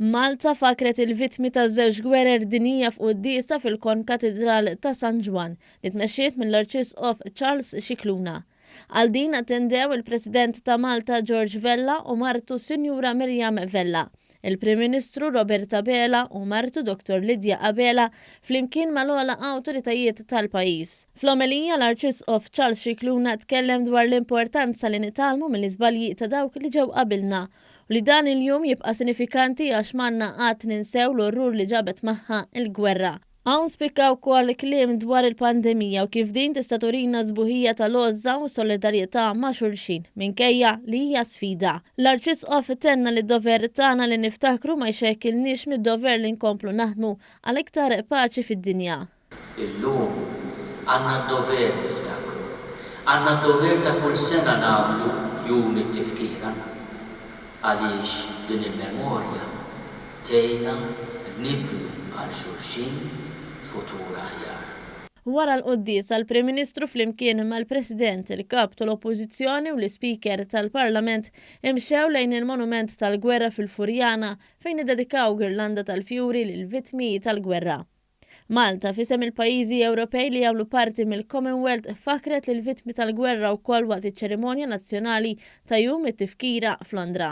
Malta fakret il-vittmi taż-żewġ gwerer dinjija f'quddiesa fil-Kon-Katidral ta' San Ġwann, li tmexxiet mill-Arċisqof Charles Scicluna. Għal din attendew il-President ta' Malta George Vella u martu Sinjura Miriam Vella, il-Prim Ministru Robert Abela u martu Dottor Lydia Abela flimkien mal-ogħla awtoritajiet tal-pajjiż. Fl-omelija l-Arċisqof Charles Scicluna tkellem dwar l-importanza li nitgħallmu mill-iżbalji ta' dawk li ġew qabilna U li dan il-jum jibqa' sinifikanti għax m'għandna qatt ninsew l-orrur li ġabet magħha l-gwerra. Hawn spikka wkoll kliem dwar il-pandemija u kif din tista' turina s-sbuħija tal-għożża u s-solidarjetà ma' xulxin, minkejja li hija sfida. L-Arċisqof tenna li d-dover tagħna li niftakru ma jxekkilniex mid-dover li nkomplu naħdmu għal iktar paċi fid-dinja. Illum għandna d-dover niftakru. Għandna d-dover ta' kull sena nagħmlu Jum it-Tifkira għaliex din il-memorja tgħinna nibnu għal xulxin futur aħjar. Wara l-quddiesa, l-Prim Ministru flimkien mal-President, il-Kap tal-Oppożizzjoni u l-Ispeaker tal-Parlament imxew lejn il-Monument tal-Gwerra fil-Furjana fejn iddedikaw girlanda tal-fjuri lill-vittmi tal-gwerra. Malta, f'isem il-pajjiżi Ewropej li jagħmlu parti mill-Commonwealth, fakkret lill-vittmi tal-gwerra wkoll waqt iċ-ċerimonja nazzjonali ta' Jum it-Tifkira f'Londra.